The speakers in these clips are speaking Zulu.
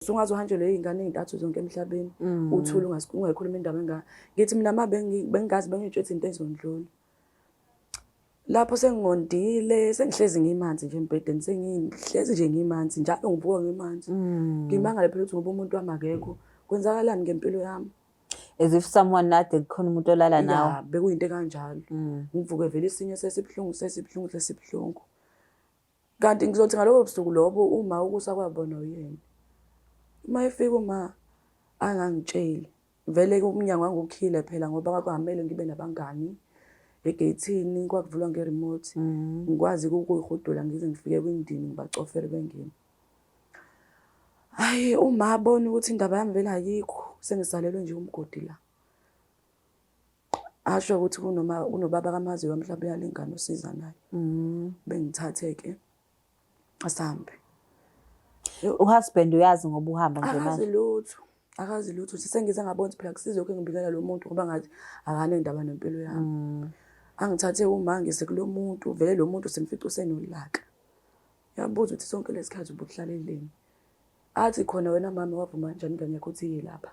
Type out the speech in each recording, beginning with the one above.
Usungaze uhanjelwe iy'ngane ey'ntathu zonke emhlabeni, uthule ungayikhulumi indaba engaka. Ngithi mina ma bengingazi bengiy'tshela ukuthi into ezondlula. Lapho sengondile, sengihlezi ngimanzi nje embhedeni, sengihlezi nje ngimanzi, njalo ngivuka ngimanzi. Ngimangale phela ukuthi ngoba umuntu wami akekho, kwenzakalani ngempilo yami? As if someone nade kukhona umuntu olala nawe. Ya, bekuyinto ekanjalo. Ngivuke vele isinye sesibuhlungu, sesibuhlungu, sesibuhlungu. Kanti ngizothi ngalobo busuku lobo uma ukusa kwabona uyena. Uma efika uma angangitsheli vele umnyango wangukhile phela ngoba kwakungamele ngibe nabangani egeyithini kwakuvulwa nge-remote ngikwazi ukuyihudula ngize ngifike kwindini ngibacofele bengene. Hhayi uma abona ukuthi indaba yami vele ayikho sengisalelwe nje umgodi la. Asho ukuthi kunoma kunobaba kamaziwa mhlawumbe uyalingana usiza naye. Bengithathe-ke asambe. Uhusband uyazi ngoba uhamba nje Akazi manje. lutho. Akazi lutho. Sengize ngabona ukuthi phela kusize lokho ngibikela lo muntu ngoba ngathi akanendaba nempilo yami. Angithathe uma ngise kulo muntu, vele lo muntu simfica usenolaka. Yabuza ukuthi sonke lesikhathi ubuhlaleleni. Athi khona wena mama wavuma kanjani ingane yakho ukuthi iye lapha.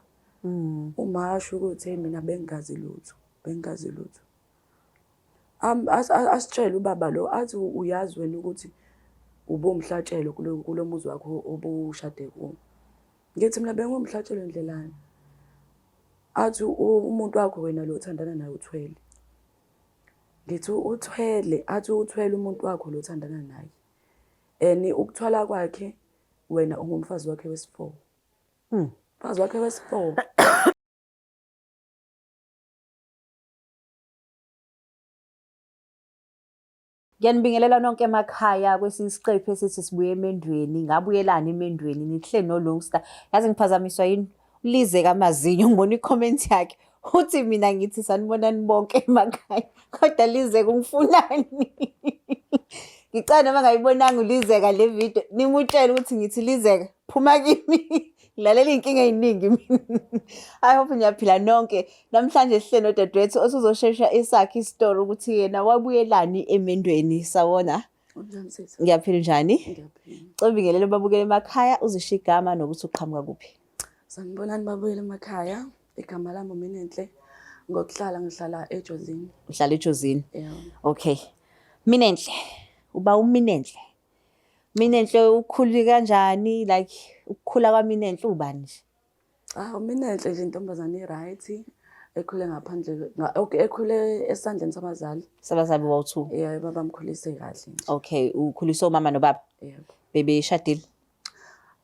Uma asho ukuthi hey mina bengingazi lutho, bengingazi lutho. Asitshele ubaba lo athi uyazi wena ukuthi ubumhlatshelo kulo muzi wakho obushade kuwo. Ngithi mina bengumhlatshelo ndlelani. Athi umuntu wakho wena lo othandana naye uthwele. Ngithi uthwele, athi uthwele umuntu wakho lo othandana naye. And ukuthwala kwakhe wena ungumfazi wakhe wesi-4. Umfazi wakhe wesi-4. Ngiyanibingelela nonke emakhaya kwesinye isiqephu esithi sibuye emendweni, ngabuyelani emendweni, nihle noLungsta. Yazi ngiphazamiswa yini? Ulize kamazinyo ngibona i-comment yakhe. Uthi mina ngithi sanibonani bonke emakhaya. Kodwa Lizeka ungifunani? Ngicela noma ngayibonanga uLizeka le video, nimutshele ukuthi ngithi Lizeka phuma kimi. Ngilalela iy'nkinga ey'ningi mina. I hope niyaphila nonke. Namhlanje sihle nodadewethu osuzoshesha esakhe isitori ukuthi yena wabuyelani emendweni. Sawona. Unjani sisi? Ngiyaphila njani? Ngiyaphila. Cobingelele babukele emakhaya uzisho igama nokuthi uqhamuka kuphi. Sanibonani babuyele emakhaya. Igama lami uMinenhle. Ngokuhlala ngihlala eJozini. Uhlala eJozini. Yeah. Okay. Minenhle. Uba uMinenhle. Minenhle ukhule kanjani like ukukhula kwaMinenhle ubani nje? Ah, uMinenhle nje intombazane i-right ekhule ngaphandle okay ekhule esandleni sabazali. Sabazali bawu-two. Yeah, babamkhulise kahle nje. Okay, ukhuliswe umama nobaba. Yebo. Bebeshadile?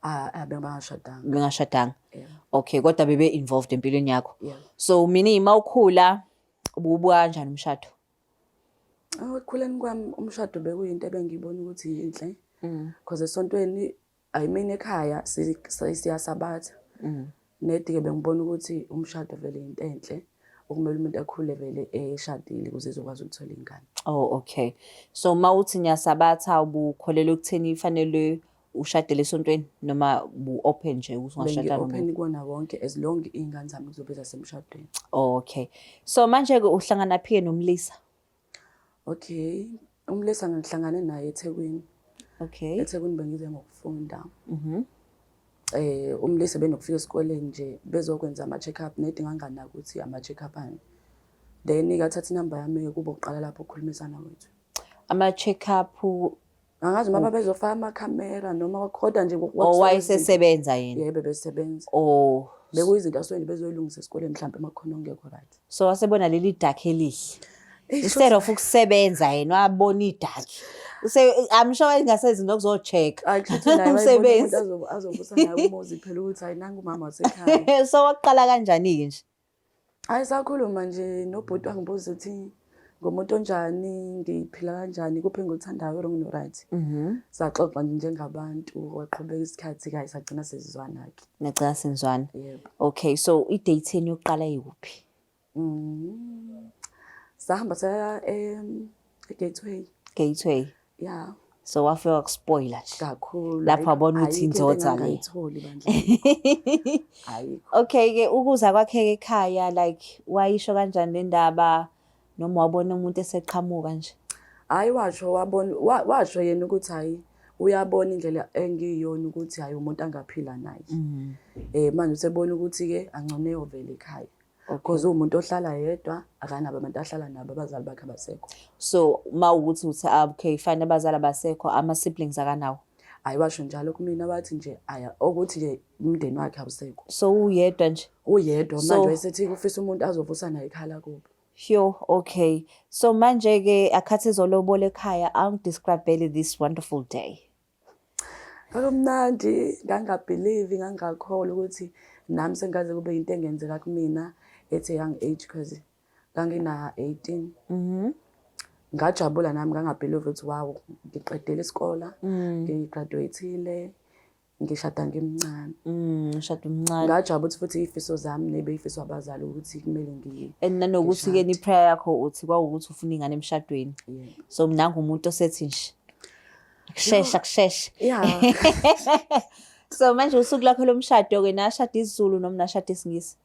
Ah, bengashadanga. Bengashadanga. Yeah. Okay, kodwa bebe involved empilweni yakho. Yeah. So mina uma ukhula ububuka kanjani umshado? Ekukhuleni kwami umshado bekuyinto ebengiyibona ukuthi yinhle. Because esontweni I mean ekhaya siyasabatha. Nedi-ke bengibona ukuthi umshado vele into enhle okumele umuntu akhule vele eshadile ukuze ezokwazi ukuthola ingane. Oh okay. So uma uthi niyasabatha ubukholelwa ekutheni fanele ushadele esontweni noma bu-open nje ukuthi ungashada Bengi-open nomuntu? kuwona wonke as long iy'ngane zami kuzobe zasemshadweni. Oh, okay. So manje-ke uhlangana phi nomlisa? Okay, umlisa ngihlangane naye eThekwini. Okay. EThekwini bengize ngokufunda. Umlisa benokufika esikoleni nje bezokwenza ama-check up nedi nganganaki ukuthi ama-check up ani. Then-ke athatha inamba yami-ke kube ukuqala lapho ukukhulumisana kwethu. Ama-check up Angazi uma babezofaka amakhamera noma kodwa nje oh wayesesebenza yena? Yebo besebenza. Oh. Bekuyizinto asuke nje bezoyilungisa esikoleni mhlawumbe uma kukhona okungekho right. So wasebona leli dakhi elihle. Instead of ukusebenza yena wabona idakhi. Use I'm sure wayengasezi nokuzo-check. Hayi kusho ukuthi naye wayebona Umsebenzi. umuntu azovusa naye umuzi phela ukuthi hayi nangu umama wasekhaya. So waqala kanjani-ke nje? Hayi sakhuluma nje nobhuti wangibuza ukuthi ngumuntu onjani, ngiphila kanjani, kuphi engikuthandayo wrong no right. Saxoxa nje njengabantu kwaqhubeka isikhathi kayi sagcina sesizwana-ke. Nagcina senizwana. Yebo. Okay, so i-date yenu yokuqala ikuphi? Sahamba saya e-Gateway. Gateway. Yeah. So wafika wakuspoiler nje. Kakhulu. Lapho wabona ukuthi Ayikho into inzotha le. engangayitholi bandla. Ayikho. Okay ke ukuza kwakhe ekhaya like wayisho kanjani le ndaba noma wabona umuntu eseqhamuka nje? Hayi washo wabona washo yena ukuthi hayi Uyabona indlela engiyiyona ukuthi hayi umuntu angaphila naye. Manje usebona ukuthi-ke angcono eyovela ekhaya. Because uwumuntu ohlala yedwa, akanabo abantu ahlala nabo, abazali bakhe abasekho. So uma ukuthi uthi ah, okay fine, abazali abasekho, ama-siblings akanawo? Hayi, washo njalo kumina, wathi nje aya ukuthi nje umndeni wakhe awusekho. So uyedwa nje? Uyedwa manje, wayesethi ufisa umuntu azovusa naye ikhala kubo. Sure, okay. So manje-ke akhathi ezolobola ekhaya, awungidescribele this wonderful day. Kwakumnandi, ngangingabhilivi, ngangingakholwa ukuthi nami sengaze kube into engenzeka kumina at a young age because ngangina-18. Ngajabula nami, ngangabhilivi ukuthi wow, ngiqedile isikole, ngigraduate-ile, ngishada ngimncane. Ushada umncane. Ngajabula ukuthi futhi iy'fiso zami nebey'fiso abazali ukuthi kumele ngiye. And nanokuthi-ke ni-prayer yakho uthi kwawukuthi ufuna ingane emshadweni. Yeah. So nangu umuntu osethi nje kushesha kushesha. Yeah. So manje usuku lakho lomshado-ke, nashada isiZulu noma nashada isiNgisi?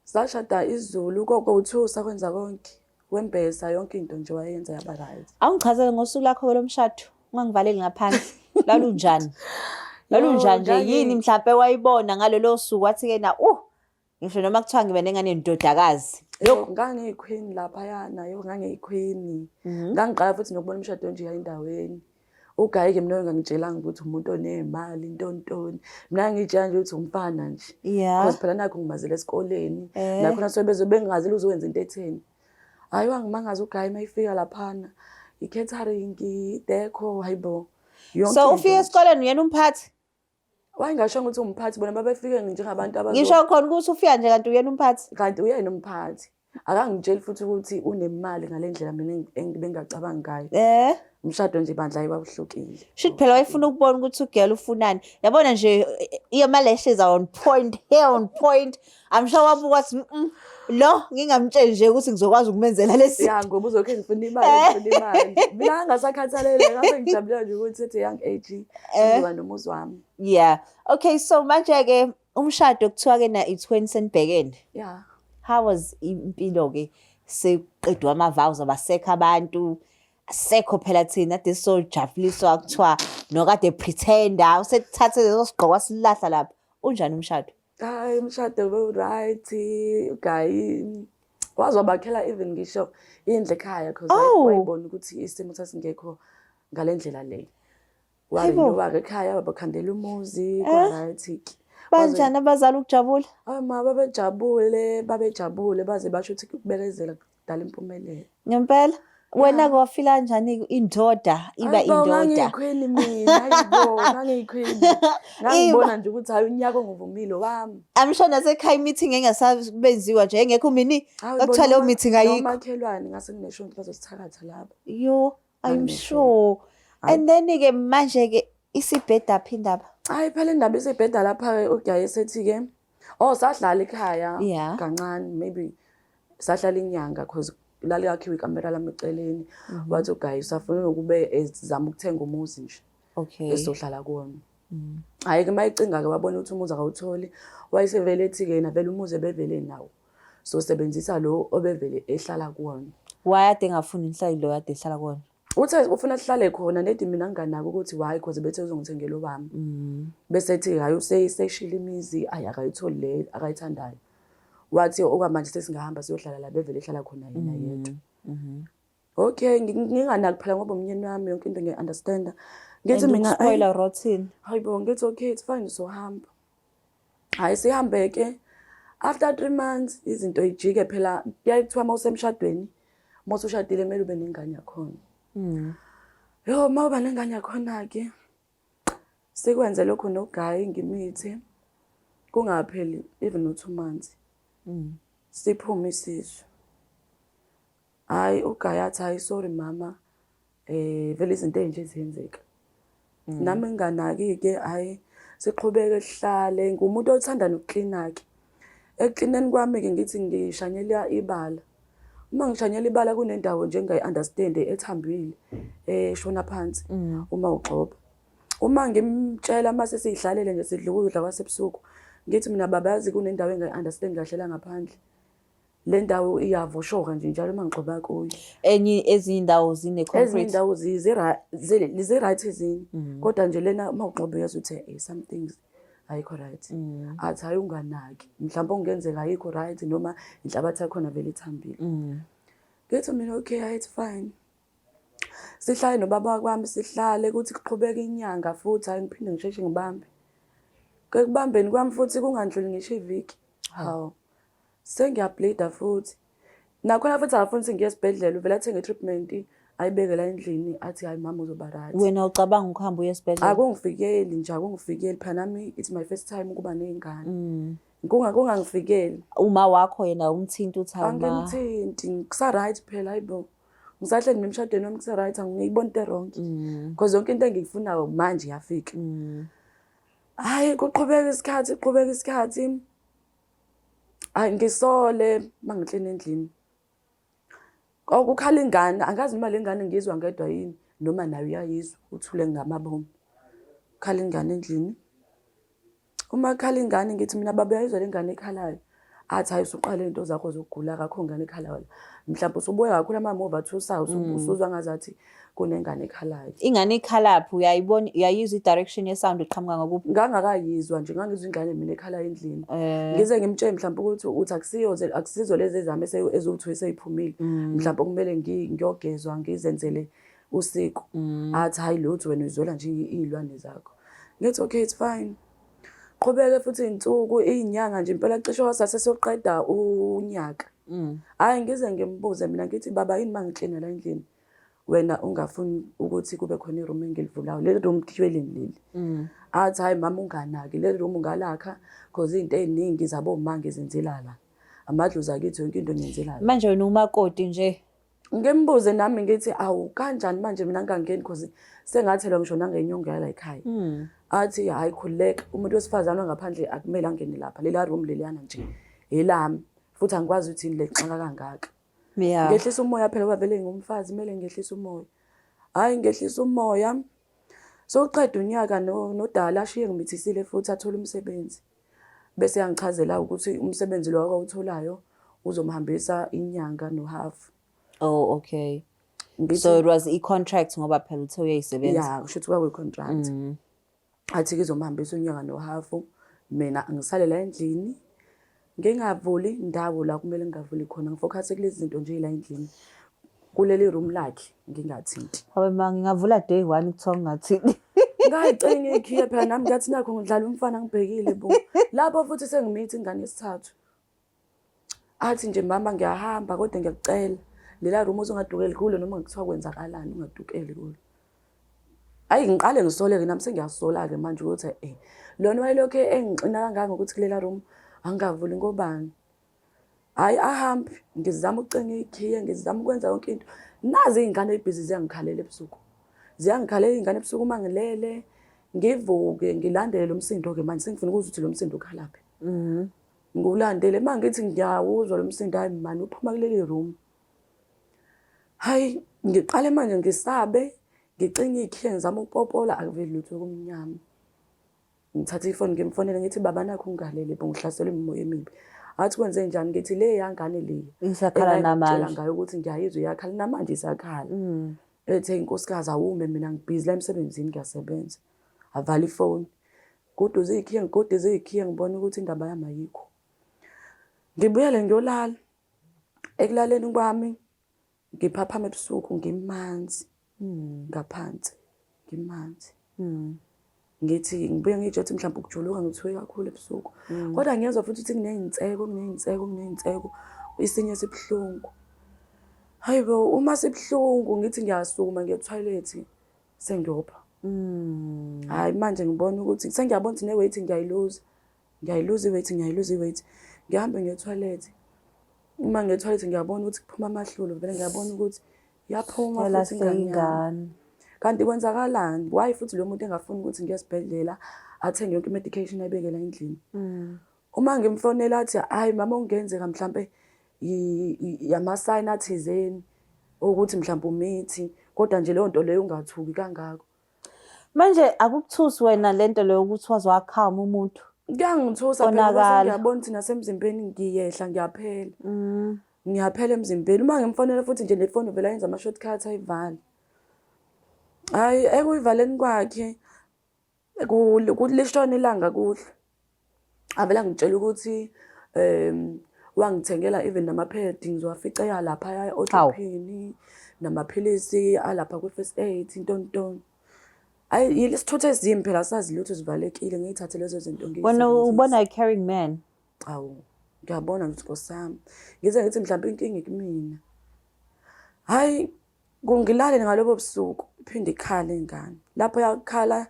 Sashada isiZulu, koko u-two sakwenza konke. Wembesa yonke into nje wayenza yaba right. Awungichazele ngosuku lakho lomshado, ungangivaleli ngaphandle. Lalunjani? Lalunjani nje, yini mhlampe wayibona ngalolo suku wathi-ke na ngisho noma kuthiwa ngibe nengane yendodakazi. Yo, ngangiyi-queen laphayana, yo ngangiyi-queen. Ngangiqala futhi nokubona umshado nje endaweni. Ugayi-ke mina engangitshelanga ukuthi umuntu onemali ntontoni. Mina ngitshela nje ukuthi umfana nje. Because phela nakho ngimazela esikoleni. Nakhona so bezo bengingazile uzokwenza into etheni. Hayi, wangimangaza ugayi mayifika laphana. I-catering, i-deco, hayibo. Yonke So ufike esikoleni uyena umphathi? Wayengasho ukuthi umphathi, bona babefike njengabantu abazo. Ngisho khona ukuthi ufika nje kanti uyena umphathi. Kanti uyena umphathi. Akangitsheli futhi ukuthi unemali ngale ndlela mina engibengacabangi ngayo. Umshado nje bandla ayiwawuhlukile. Shuthi phela wayefuna ukubona ukuthi ugirl ufunani. Yabona nje your lashes are on point, hair on point. I'm sure wabuka wathi lo ngingamtsheli nje ukuthi ngizokwazi ukumenzela lesi. Ya, ngoba uzokhe ngifuna imali, ngifuna imali. Mina ngasakhathalele, ngase ngijabulela nje ukuthi at a young age ngizoba nomuzi wami. Yeah. Okay, so manje ke umshado kuthiwa ke na it's when senibhekene. Yeah. How was impilo ke sekuqedwa ama vows, abasekho abantu, asekho phela thina ade sojabuliswa kuthiwa nokade pretender usethathe leso sigqoko wasilahla lapha. Unjani umshado? Hayi, umshado bewu-right. Ugayi waze wabakhela even ngisho indlu ekhaya because wayibona ukuthi isimo sasingekho ngale ndlela le. Warenewa-ke ekhaya, wabakhandela umuzi, kwa-right. Banjani abazali, ukujabula? Hayi ma, babejabule, babejabule baze basho ukuthi ukubekezela kudala impumelelo. Ngempela? Wena-ke wafila kanjani indoda iba Hayibo, indoda? Ngangiyi-queen mina, hayibo, ngangiyi-queen. Ngangibona nje ukuthi hayi unyaka onguvumile wami. I'm sure nasekhaya i-meeting engasabenziwa nje, engekho mini ekuthiwa leyo meeting ayikho. Nomakhelwane ngase nginesho ukuthi bazosithakatha lapho. Yo, I'm sure. And then-ke manje-ke isibheda phi indaba? Hayi phela indaba isibheda lapha-ke, uGaye sethi-ke, oh sahlala ekhaya kancane, maybe sahlala inyanga cause lalikakhiwe ikamera lami eceleni. Wathi uGaye usafuna ukube ezama ukuthenga umuzi nje. Esizohlala kuwona. Hhayi-ke uma ecinga-ke wabona ukuthi umuzi akawutholi, wayesevele ethi-ke yena vele umuzi ebevele nawo. So sebenzisa lo obevele ehlala kuwona. Why ade engafuni nihlale lo kade ehlala kuwona? Uthe ufuna sihlale khona, nedi mina nginganaki ukuthi why cause bethe uzongithengela owami. Bese ethi hhayi useyiseshile imizi, ayi akayitholi le akayithandayo. Wathi okwamanje sesingahamba siyohlala la bevele ehlala khona yena yedwa. Okay, nginganaki phela ngoba umnyeni wami yonke into ngiya-understanda. Ngithi mina spoiler rotten. Hayibo, ngithi okay, it's fine, sohamba. Hayi sihambe ke. After 3 months izinto ijike phela, kuyaye kuthiwa uma usemshadweni, uma usushadile kumele ube nengane yakhona. Yo, uma uba nengane yakhona ke sikwenze lokho noGayi ngimithe kungapheli even no 2 months. Siphume isisu. Hayi uGayi athi hayi sorry mama, vele izinto ezinje ziyenzeka. Nami nginganaki ke, hayi siqhubeke sihlale, ngumuntu othanda nokuklina ke. Ekuklineni kwami ke ngithi ngishanyela ibala. Uma ngishanyela ibala kunendawo nje engayi-understand ethambile eshona phansi uma ugxoba. Uma ngimtshela mase siyihlalele nje sidla ukudla kwasebusuku, ngithi mina baba yazi kunendawo engayi-understand kahle la ngaphandle. Le ndawo iyavoshoka nje njalo uma ngigxoba kuyo. Enye ezinye indawo zine-concrete. Ezinye indawo zi-right ezinye. Kodwa nje lena uma ugxoba uyezwa ukuthi some things ayikho right. Athi hayi unganaki. Mhlawumbe okungenzeka ayikho right noma inhlabathi yakhona vele ithambile. Ngithi mina okay, hayi it's fine. Sihlale nobaba kwami sihlale kuthi kuqhubeka inyanga futhi hayi ngiphinde ngisheshe ngibambe. Ekubambeni kwami futhi kungandluli ngisho iviki. Hawu. Sengiyableeda futhi. Nakhona futhi akafuni ukuthi ngiye esibhedlela uvele athenge i-treatment ayibeke la endlini athi hayi mama uzoba right. Wena ucabanga ukuhamba uye esibhedlela? Akungifikeli nje akungifikeli phela nami it's my first time ukuba ney'ngane. Kungangifikeli. Uma wakho yena umthinti uthi hawu ma. Angimthinti kusa-right phela hayi bo. Ngisahleli mina emshadweni wami kusa-right angiyiboni into e-wrong. Because yonke into engiyifunayo manje iyafika. Hhayi kuqhubeka isikhathi kuqhubeka isikhathi. Hayi ngisole mangihleli endlini. Kukhala ingane, angazi noma le ngane ngiyizwa ngedwa yini noma nayo uyayizwa uthule ngamabomu. Kukhala ingane endlini. Uma kukhala ingane ngithi mina baba uyayizwa le ngane ekhalayo. Athi hhayi usuqale iy'nto zakho zokugula akakho ngane ekhalayo la. Mhlawumbe usubuya kakhulu amamuvi athusayo usuzwa ngazathi kunengane ekhalayo. Ingane ikhalaphi uyayibona uyayizwa i-direction ye-sound iqhamuka ngakuphi? Ngangakayizwa nje ngangizwa ingane mina ekhala endlini. Ngize ngimtshele mhlawumbe ukuthi uthi akusiyo akusizo lezi ezami eziwu-two eseyiphumile. Mhlawumbe kumele ngiyogezwa ngizenzele usiko. Athi hhayi lutho wena uyizwela nje iy'lwane zakho. Ngithi okay it's fine. Qhubeke futhi iy'nsuku iy'nyanga nje impela cishe wasase siyoqeda unyaka. Hhayi ngize ngimbuze mina ngithi baba yini uma ngiklina la endlini wena ungafuni ukuthi kube khona i-room engilivulayo leli room kuthiwe lini leli. Athi hhayi mama unganaki leli room ungalakha cause iy'nto ey'ningi zaboma ngizenzela la. Amadlozi akithi yonke into ngiyenzela la. Manje wena umakoti nje. Ngimbuze nami ngithi awu kanjani manje mina ngingangeni cause sengathelwa ngisho nangenyongo yala ekhaya. Athi hhayi khululeka umuntu wesifazane wangaphandle akumele angene lapha lela room leliyana nje elami futhi angikwazi ukuthi yini le xaka kangaka. Ngehlisa umoya phela ngoba vele ngingumfazi kumele ngehlise umoya. Hhayi ngehlisa umoya. Sowuqeda unyaka nodala ashiye ngimithisile futhi athole umsebenzi. Bese yangichazela ukuthi umsebenzi lo awutholayo uzomhambisa inyanga nohafu. Oh okay. So it was i-contract ngoba phela uthe uyayisebenza. Yeah, kusho ukuthi kwakuyi-contract. Athi kizomhambisa unyaka nohafu mina ngisale la endlini ngingavuli ndawo la kumele ngingavuli khona ngifokhase kulezi zinto nje la endlini kuleli room lakhe ngingathinti. Hawe ma ngingavula day one kuthiwa ngingathinti. Ngayicinga ikhiye phela nami ngathi nakho ngidlala umfana ngibhekile bo. Lapho futhi sengimithi ingane yesithathu. Athi nje mama ngiyahamba kodwa ngiyakucela lela room uzongadukeli kulo noma kuthiwa kwenzakalani ungadukeli kulo. Ayi ngiqale ngisole-ke nami sengiyasola-ke manje ukuthi lona wayelokhu engixina kangaka ngokuthi kulela room angingavuli ngobani. Hhayi ahambe ngizama ukucinga ikhiye ngizama ukwenza yonke into. Nazi iy'ngane ey'bhizi ziyangikhalela ebusuku. Ziyangikhalela iy'ngane ebusuku uma ngilele ngivuke ngilandele lo msindo-ke manje sengifuna ukuzwa ukuthi lo msindo ukhalaphi. Ngiwulandele uma ngithi ngiyawuzwa lo msindo hhayi mani uphuma kuleli room. Hhayi ngiqale manje ngisabe ngicinge ikhiye ngizama ukupopola akuveli lutho kumnyama. Ngithathe ifoni ngimfonele ngithi baba nakhu ngigalele bo ngihlaselwe imimoya emibi. Athi kwenze njani ngithi le yangane le. Isakhala namanje. Ngayo ukuthi ngiyayizwa iyakhala namanje isakhala. Ethe inkosikazi awume mina ngibhizi la emsebenzini ngiyasebenza. Avala ifoni. Goduze ikhiye ngigoduze ikhiye ngibona ukuthi indaba yami ayikho. Ngibuyele ngiyolala. Ekulaleni kwami ngiphaphama ebusuku ngimanzi ngaphansi ngimanzi. Ngithi ngibuye ngitsho ukuthi mhlawumbe ukujuluka ngithuke kakhulu ebusuku. Kodwa ngiyezwa futhi ukuthi kuney'nseko kuney'nseko kuney'nseko isinye sibuhlungu. Hayi bo uma sibuhlungu ngithi ngiyasukuma ngiye ethoyilethi sengiyopha. Hhayi manje ngibona ukuthi sengiyabona ukuthi ne-weight ngiyayiluza. Ngiyayiluza i-weight ngiyayiluza i-weight. Ngihambe ngiye ethoyilethi. Uma ngiye ethoyilethi ngiyabona ukuthi kuphuma amahlulu vele ngiyabona ukuthi yaphuma futhi ingane yami. Kanti kwenzakalani? Why futhi lo muntu engafuni ukuthi ngiye esibhedlela athenge yonke i-medication ayibeke la endlini? Uma ngimfonela athi hhayi mama okungenzeka mhlampe ama-sign athizeni ukuthi mhlampe umithi kodwa nje leyo nto leyo ungathuki kangako. Manje akukuthusi wena lento leyo ukuthi waze wakhama umuntu? Kuyangithusa phela ngoba Konakala. sengiyabona ukuthi nasemzimbeni ngiyehla ngiyaphela. Ngiyaphela emzimbeni. Uma ngimfonela futhi nje nefoni uvele ayenze ama-shortcut ayivale. Hhayi ekuyivaleni kwakhe lishona ilanga kuhle. Avele angitshela ukuthi wangithengela even namaphedi ngizowafica laphaya e-odlophini namaphilisi alapha kwi-first aid intoni ntoni. Hhayi yilesithutha esimbi phela asazi lutho zivalekile ngiyithathe lezo zinto Wena ngiyisebenzise. ubona a caring man. Awu, ngiyabona nje ukuthi Nkosi yami. Ngize ngithi mhlawumbe inkinga ikumina. Hhayi, kungilale ngalobo busuku iphinde ikhale ingane. Lapho yakhala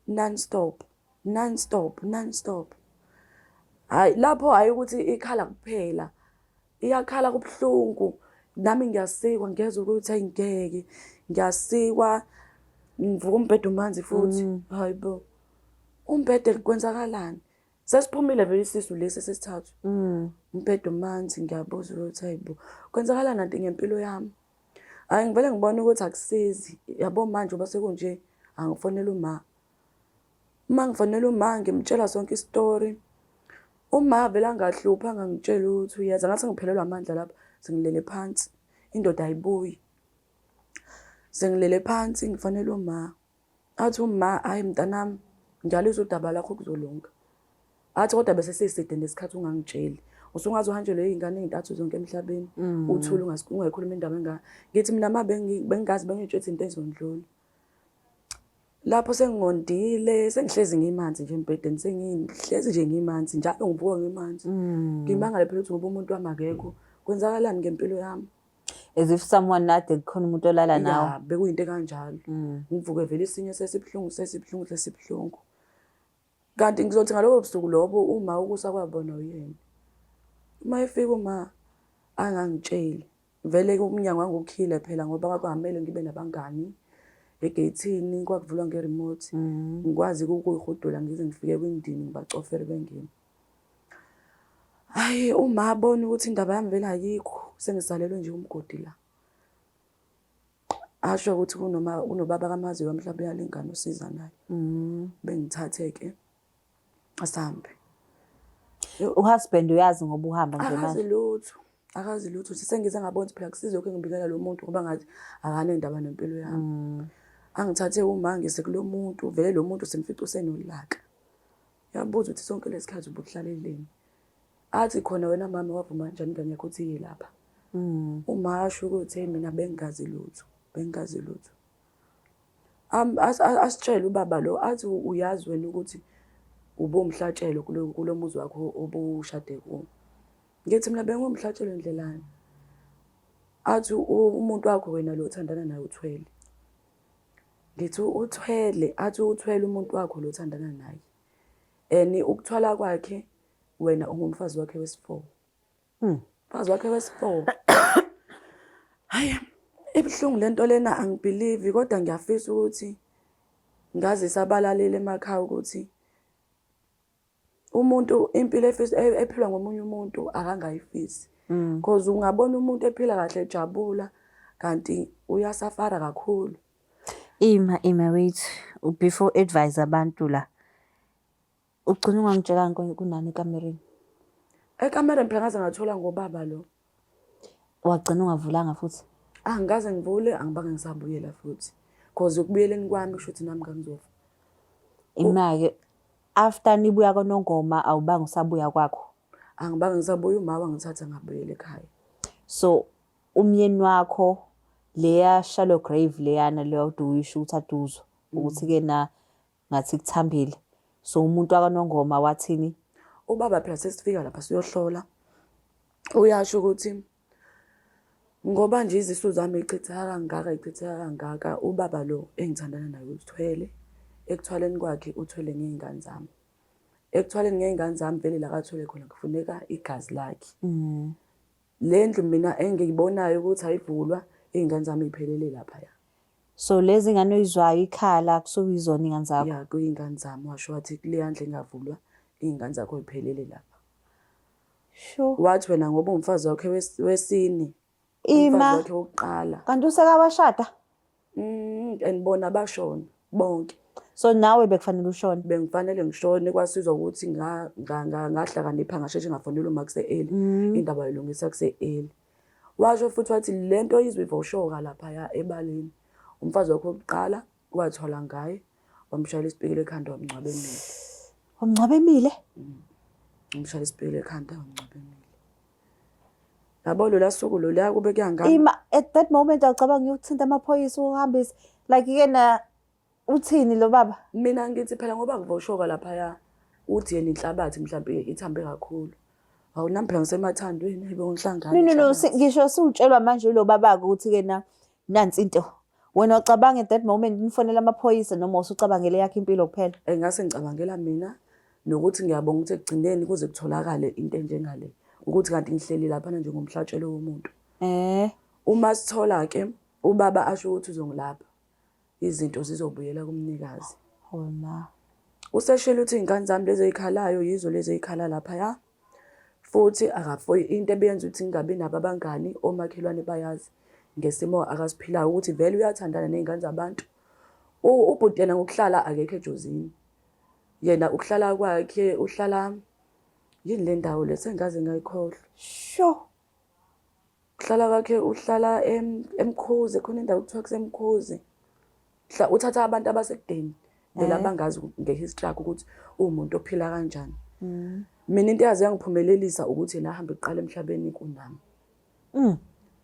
non-stop, non-stop, non-stop. Hhayi, lapho hhayi ukuthi ikhala kuphela. Iyakhala kubuhlungu. Nami ngiyasikwa ngiyezwa ukuthi hayi ngeke. Ngiyasikwa, ngivuka umbhede umanzi futhi. Hayi bo. Umbhede kwenzakalani? Sesiphumile vele isisu lesi sesithathu. Umbhede umanzi ngiyabuza ukuthi hayi bo. Kwenzakalani kanti ngempilo yami? Hhayi ngivele ngibone ukuthi akusizi. Yabo manje uba sekunje angifonele uma. Uma ngifonela uma ngimtshela sonke isitori. Uma vele angahluphi angangitsheli ukuthi uyeza ngathi ngiphelelwa amandla lapha sengilele phansi. Indoda ayibuyi. Sengilele phansi ngifonela uma. Athi uma hhayi mntanami ngiyaluzwa udaba lakho kuzolunga. Athi kodwa bese seside nesikhathi ungangitsheli. Usungaze uhanjelwe iy'ngane ey'ntathu zonke emhlabeni. Uthule ungayikhuluma indaba engaka. Ngithi mina ma bengingazi bengiy'tshela ukuthi into ezondlula. Lapho sengondile, sengihlezi ngimanzi nje embhedeni, sengihlezi nje ngimanzi, njalo ngivuka ngimanzi. Ngimangale phela ukuthi ngoba umuntu wami akekho, kwenzakalani ngempilo yami? As if someone nade kukhona umuntu olala nawe. Ya, bekuyinto ekanjalo. Ngivuke vele isinye sesibuhlungu, sesibuhlungu, sesibuhlungu. Kanti ngizothi ngalobo busuku lobo uma ukusa kwabona uyena. Uma efika uma angangitsheli. Vele umnyango wangukhile phela ngoba kwakungamele ngibe nabangani egeyithini kwakuvulwa nge-remote. Ngikwazi ukuyihudula ngize ngifike kwindini ngibacofele bengene. Hhayi uma abona ukuthi indaba yami vele ayikho sengisalelwe nje umgodi la. Asho ukuthi kunoma kunobaba kamaziyo mhlawumbe uyalingana usiza naye. Bengithathe-ke asambe. Uhusband uyazi ngoba uhamba nje Akazi manje. lutho. Akazi lutho. Sengize ngabona ukuthi phela kusize lokho ngibikela lo muntu ngoba ngathi akanendaba nempilo yami. Angithathe uma ngise kulo muntu, vele lo muntu simfica usenolaka. Yabuza ukuthi sonke lesikhathi ubuhlaleleni. Athi khona wena mama wavuma kanjani ingane yakho ukuthi iye lapha. Uma asho ukuthi hey mina bengingazi lutho, bengingazi lutho. Asitshele ubaba lo athi uyazi wena ukuthi ubumhlatshelo kulo muzi wakho obushade kuwo. Ngithi mina bengumhlatshelo ndlelani. Athi umuntu wakho wena lo othandana naye uthwele. Ngithi uthwele, athi uthwele umuntu wakho lo othandana naye. And ukuthwala kwakhe wena ungumfazi wakhe wesi-4. Umfazi wakhe wesi-4. Hayi, ibuhlungu lento lena angibelieve kodwa ngiyafisa ukuthi ngazise abalaleli emakhaya ukuthi umuntu impilo ephilwa ngomunye umuntu akangayifisi. Because ungabona umuntu ephila kahle ejabula kanti uyasafara kakhulu. Ima ima wait before advise abantu la. Ugcina ungangitshelanga kunani ekamereni. Ekamereni phela ngaze ngathola ngobaba lo. Wagcina ungavulanga futhi. Angikaze ngivule angibange ngisabuyela futhi. Cause ukubuyeleni kwami kusho ukuthi nami ngangizofa. Ima-ke after nibuya kwaNongoma awubange usabuya kwakho. Angibange ngisabuya uma wangithatha ngabuyela ekhaya. So umyeni wakho leya shallow grave leyana leyo uyisho ukuthi aduzwa ukuthi ke na ngathi kuthambile. So umuntu wakwaNongoma wathini? Ubaba phela sesifika lapha siyohlola. Uyasho ukuthi ngoba nje izisu zami ichitheka kangaka ichitheka kangaka ubaba lo engithandana naye uthwele. Ekuthwaleni kwakhe uthwele ngey'ngane zami. Ekuthwaleni ngey'ngane zami vele la kathwele khona kufuneka igazi lakhe. Le ndlu mina engiyibonayo ukuthi ayivulwa iy'ngane zami y'phelele laphaya. So lezi ngane oyizwayo ikhala kusuke kuyizona iy'ngane zakho. Ya kuyingane zami washo wathi kuleya ndlu engavulwa iy'ngane zakho y'phelele lapha. Sure. Wathi wena ngoba umfazi wakhe wesine. Ima. Umfazi wakhe wokuqala. Kanti usekawashada? And bona bashona bonke. So nawe bekufanele ushone. Bengifanele ngishone kwasizwa ukuthi ngahlakanipha ngasheshe ngafonela uma kuse-early. Indaba yilungisa kuse-early. Washo futhi wathi le nto izwe ivoshoka laphaya ebaleni. Umfazi wakho wokuqala wathwala ngaye, wamshayela isipikili ekhanda wamngcwaba emile. Wamngcwaba emile? Wamshayela isipikili ekhanda wamngcwaba emile. Yabo lola suku loluya kube kuyangami. Ima at that moment awucabanga ukuthinta amaphoyisa uhambise like ke na uthini lo baba? Mina ngithi phela ngoba ngivoshoka laphaya uthi yena inhlabathi mhlawumbe ithambe kakhulu. Hawu nami phela ngisemathandweni hayibo ngihlangana. No no no ngisho siwutshelwa manje lo baba ukuthi ke na nansi into. Wena ucabanga at that moment nifonela amaphoyisa noma usucabangele yakhe impilo kuphela? Engase ngicabangela mina nokuthi ngiyabonga ukuthi ekugcineni kuze kutholakale into enjengale ukuthi kanti ngihleli laphana njengomhlatshelo womuntu. Uma sithola ke ubaba asho ukuthi uzongilapha izinto zizobuyela kumnikazi. Oh ma. Useshilo ukuthi iy'ngane zami lezi ey'khalayo yizo lezi ey'khala laphaya. Futhi akafoyi into ebiyenza ukuthi ngingabi nabo abangani omakhelwane bayazi ngesimo akasiphilayo ukuthi vele uyathandana ney'ngane zabantu. Ubhuti yena ngokuhlala akekho eJozini. Yena ukuhlala kwakhe uhlala yini le ndawo le sengaze ngayikhohlwa. Sho. Ukuhlala kwakhe uhlala eMkhuze khona indawo kuthiwa kuseMkhuze. Uthatha abantu abasekudeni vele abangazi nge-history yakhe ukuthi uwumuntu ophila kanjani. Mina into eyaze yangiphumelelisa ukuthi yena ahambe kuqala emhlabeni kunami.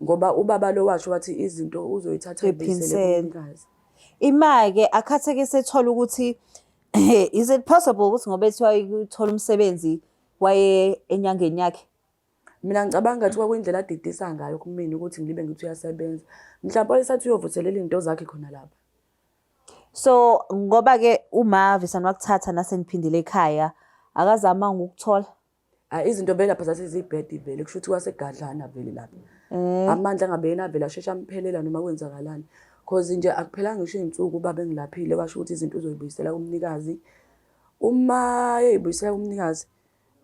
Ngoba ubaba lo washo wathi izinto uzoyithatha ayibuyisele kumnikazi. Ima-ke akhatheke sethola ukuthi is it possible ukuthi ngoba ethiwa uthola umsebenzi waye enyangeni yakhe? Mina ngicabanga ngathi kwakuyindlela adidisa ngayo kumina ukuthi ngibe ngithi uyasebenza. Mhlawumbe wayesathi uyovuselela izinto zakhe khona lapha. So ngoba-ke uMavis wakuthatha naseniphindile ekhaya akazamanga ukuthola? Hayi izinto vele lapha zasezibhedi vele kusho ukuthi wasegadlana vele lapha. Amandla angabe yena avele asheshe amphelela noma kwenzakalani. Cause nje akuphelanga ngisho iy'nsuku ubaba engilaphile washo ukuthi izinto uzoyibuyisela kumnikazi. Uma eyibuyisela kumnikazi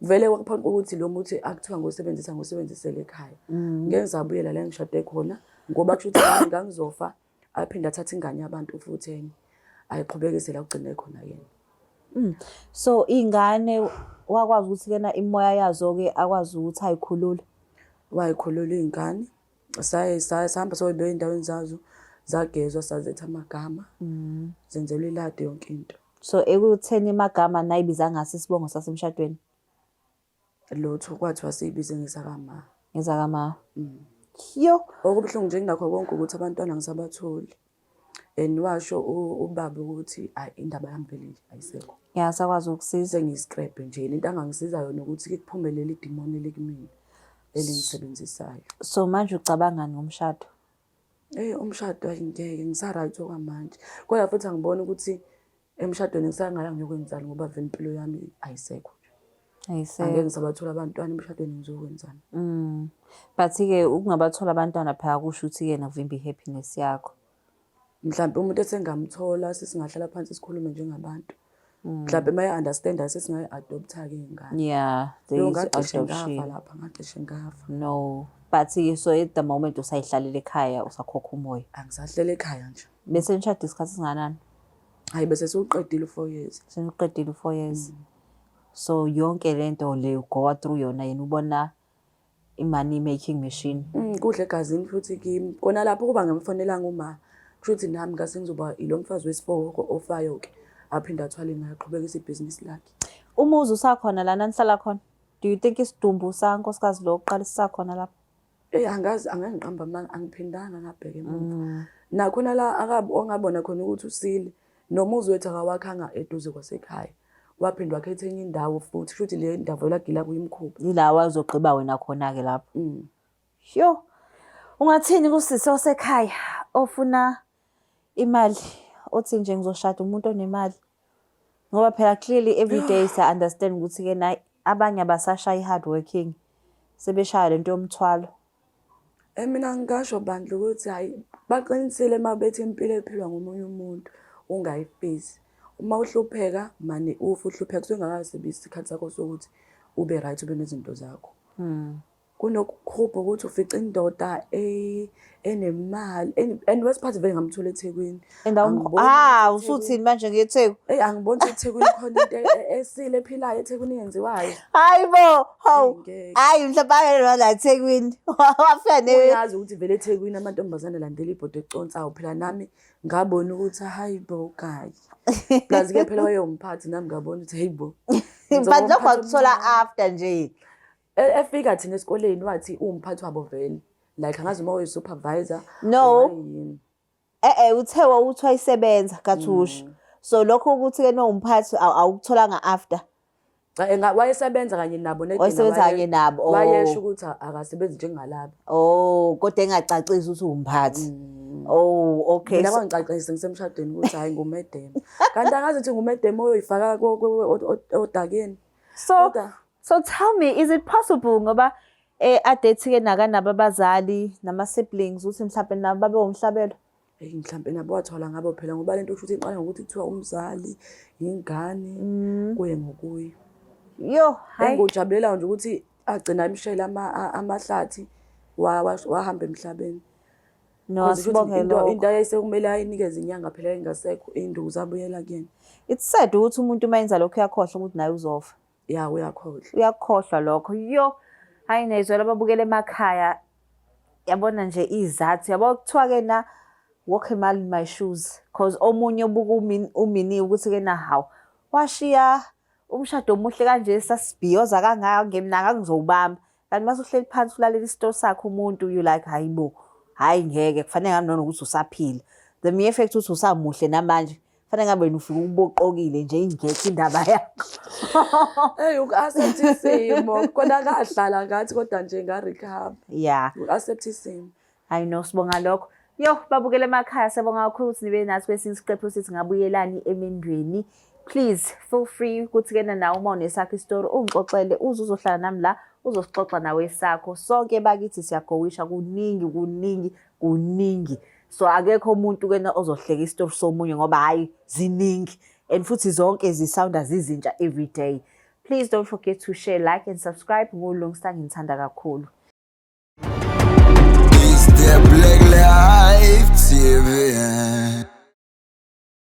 vele kwakuphoqa ukuthi lo muthi akuthiwa ngosebenzisa ngosebenzisele ekhaya. Ngeke ngisabuyela la engishade khona ngoba kusho ukuthi nami ngangizofa aphinde athathe ingane yabantu futhi enye ayiqhubekise la kugcine khona yena. So iy'ngane wakwazi ukuthi kena imimoya yazo-ke akwazi ukuthi ayikhulule? Wayikhulula iy'ngane saye sahamba soyibeka ey'ndaweni zazo zagezwa sazetha amagama zenzelwa iladi yonke into. So ekutheni amagama nayibiza ngaso isibongo sasemshadweni? Lutho kwathiwa siyibize ngesakama. Ngezakama. Yo. Okubuhlungu nje kunakho konke ukuthi abantwana ngisabatholi. And washo ubaba ukuthi ayi indaba yami vele nje ayisekho. Ya sakwazi ukusiza. Sengiyi-scrap nje into angangisiza yona ukuthi kuphume leli dimoni elikumina elingisebenzisayo. So manje ucabangani ngomshado? Eh umshado ayingeke ngisa-right okwamanje. Kodwa futhi angiboni ukuthi emshadweni ngisangaya ngiyokwenzani ngoba vele impilo yami ayisekho nje. Ayisekho. Angeke ngisabathola abantwana emshadweni ngizokwenzani. But-ke ukungabathola abantwana phela kusho ukuthi-ke nakuvimba i-happiness yakho. Mhlawumbe umuntu esengamthola sesingahlala phansi sikhulume njengabantu. Mhlawumbe uma e-understand-a sesingayi-adoptha-ke ingane. Yeah, there Yo is ngacishe ngafa adoption. lapha, ngacishe ngafa. No, but-ke so at the moment usayihlalele ekhaya usakhokha umoya. Angisahlele ekhaya nje. Bese nishade isikhathi esingakanani? Hayi bese siwuqedile u-4 years. Seniqedile u-4 years. So yonke lento le ugowa through yona yena ubona i-money making machine. Kudla egazini futhi kimi. Kona lapho kuba ngimfonelanga uma kusho ukuthi nami ngase ngizoba ilo mfazi wesi-4 ofayo-ke aphinde athwale ngayo aqhubekise ibhizinisi lakhe. Umuzi usakhona lana nihlala khona? Do you think isidumbu sankosikazi lo oqala sisakhona lapho? Eyi angazi angeke ngiqambe amanga angiphindanga ngabheka emuva. Nakhona la akabe ongabona khona ukuthi usile nomuzi wethu akawakhanga eduze kwasekhaya. Waphinde wakhetha enye indawo futhi kusho ukuthi le ndawo vele agila kuyo imikhuba. Ila wazogqiba wena khona-ke lapho. Yo, ungathini kusisi osekhaya ofuna imali othi nje ngizoshada umuntu onemali? Ngoba phela clearly every day siya understand ukuthi ke na abanye abasashayi hard working sebeshaya lento yomthwalo. Mina ngingasho bandla ukuthi hhayi baqinisile uma bethi impilo ephilwa ngomunye umuntu ungayifisi. Uma uhlupheka mane ufe uhlupheka kusuke kungakaze isikhathi sakho sokuthi ube right ube nezinto zakho. Kunokukhupha ukuthi ufice indoda enemali and wesiphathi vele ngamthola eThekwini. Endawo Angiboni ah ukuthi eThekwini- usuthini manje ngeTheku? Eyi angiboni ukuthi eThekwini khona into esile ephilayo eThekwini eyenziwayo. Hayi bo, hawu. Ngeke. Hayi mhlawumbe ayelwa la eThekwini. Wafika ne Uyazi ukuthi vele eThekwini amantombazane alandela ibhodo econsayo phela nami ngabona ukuthi hayi bo guy. Plus ke phela wayewumphathi nami ngabona ukuthi hey bo. But lokho wakuthola after nje. Efika thina esikoleni wathi uwumphathi wabo vele. Like angazi uma uyi-supervisor No. or wayeyini. Eh eh uthe wawuthi wayisebenza kathusha. So lokho ukuthi ke no umphathi awukutholanga after. Cha, wayesebenza kanye nabo nedina Wayesebenza kanye nabo, oh. Wayesho ukuthi akasebenzi njengalabo. Oh, kodwa engacacisi ukuthi umphathi. Oh, okay. Mina kwangicacisa ngisemshadweni ukuthi hhayi ngumedem. Kanti angazi ukuthi ngumedem oyoyifaka odakeni. So Kodwa so tell me, is it possible ngoba adethi ke nakanabo abazali nama siblings ukuthi mhlawumbe nabo babe umhlabelo? Eyi mhlampe nabo wathola ngabo phela ngoba lento kusho ukuthi iqala ngokuthi kuthiwa umzali, ingane, kuye ngokuye. Yo, hayi. Engikujabulelayo nje ukuthi agcina emshela amahlathi wahamba emhlabeni. No, Cause kusho ukuthi asibonge into lokho. into ayesekumele ayinikeze inyanga phela engasekho induku zabuyela kuyena. It's sad ukuthi umuntu uma enza lokho uyakhohlwa ukuthi naye uzofa. Ya uyakhohlwa. Uyakhohlwa lokho. Yo, hayi niyayizwela ababukela emakhaya. Yabona nje izathu. Yabo kuthiwa ke na walk a mile in my shoes cause omunye ubuka umini ukuthi ke na hawu washiya umshado omuhle kanje sasibhiyoza kangaka ngemina ngangizowubamba. Kanti mase uhleli phansi ulalela isitori sakhe umuntu you like hayi bo, hayi ngeke kufanele ngabe nanokuthi usaphila. The mere fact ukuthi usamuhle namanje kufanele ngabe wena ufike uboqokile nje ingekho indaba yakho. Eyi uku-accept isimo kona kahlala ngathi kodwa nje nga-recover. Uku-accept isimo. Hayi no, sibonga lokho. Yo, babukele emakhaya siyabonga kakhulu ukuthi nibe nathi kwesinye isiqephu sithi ngabuyelani emendweni. Please feel free ukuthi kena nawe uma unesakho isitori ungixoxele uze uzohlala nami la uzosixoxa nawe esakho. Sonke bakithi siyagowisha kuningi kuningi kuningi. So akekho umuntu kena ozohleka isitori somunye ngoba hayi ziningi and futhi zonke zisounda zizintsha every day. Please don't forget to share, like and subscribe. NguLungsta, nginithanda kakhulu.